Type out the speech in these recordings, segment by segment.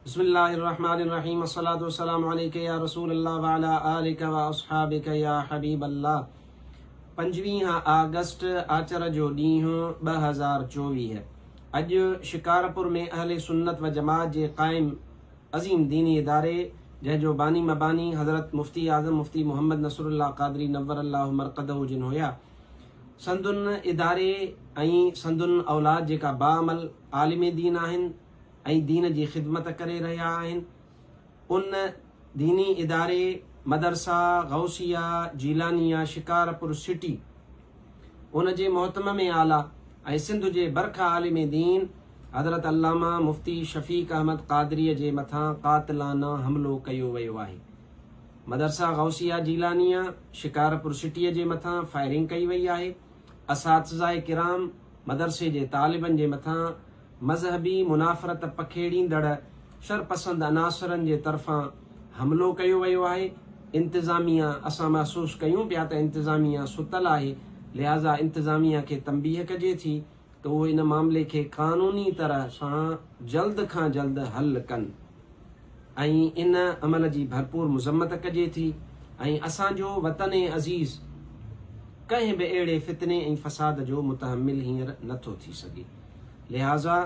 بسم الله الرحمٰن الرحيم الصلوة والسلام عليك يا رسول الله وعلي آلك واصحابك يا حبيب الله 25 آگسٽ آچر جو ڏينهن 2024 اڄ شڪارپور ۾ اهل سنت و جماعت جي قائم عظيم ديني اداري جنهن جو باني مباني حضرت مفتي اعظم مفتي محمد نصر الله قادري نور الله مرقده جن هيا سندن اداري ۽ سندن اولاد جيڪا باعمل عالم دين آهن ۽ دين جي خدمت ڪري رهيا آهن ان ديني اداري مدرسه غوثيه جيلانيه شڪارپور سٽي ان جي مهتمم اعليٰ ۽ سنڌ جي برک عالم دين حضرت علامه مفتي شفيق احمد قادري جي مٿان قاتلانه حملو ڪيو ويو آهي. مدرسه غوثيه جيلانيه شڪارپور سٽي جي مٿان فائرنگ ڪئي وئي آهي. اساتذه ڪرام مدرسي جي طالبن جي مٿان مذهبي منافرت پکيڙيندڙ شرپسند عناصرن جي طرفان حملو ڪيو ويو آهي، انتظاميا اسان محسوس ڪيون پيا ته انتظاميا ستل آهي، لهذا انتظاميا کي تنبيهه ڪجي ٿي ته اهو ان معاملي کي قانوني طرح سان جلد کان جلد حل ڪن ۽ ان عمل جي ڀرپور مذمت ڪجي ٿي ۽ اسان جو وطن عزيز ڪنهن به اهڙي فتني ۽ فساد جو متحمل هينئر نٿو ٿي سگهي. لهٰذا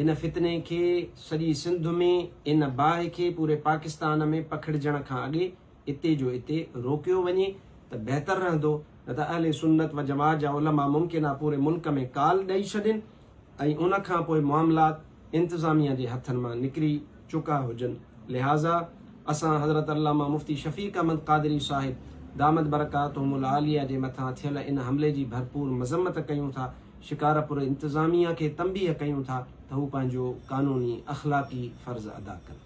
ان فتني کي سڄي سنڌ ۾ ان باهه کي پوري پاڪستان ۾ پکڙجڻ کان اڳي اتي جو اتي روڪيو وڃي ته بهتر رهندو نه ته اهل سنت و جماعت جا علماء ممڪن آ پوري ملڪ ۾ ڪال ڏئي ڇڏين ۽ ان کان پوء معاملات انتظاميه جي هٿن مان نڪري چڪا هجن لهٰذا اسان حضرت علامه مفتي شفيق احمد قادري صاحب دامت برڪاتهم العاليه جي مٿان ٿيل ان حملي جي ڀرپور مذمت ڪيون ٿا شڪارپور انتظاميه کي تنبيهه ڪيون ٿا ته هو پنهنجو قانوني اخلاقي فرض ادا ڪن.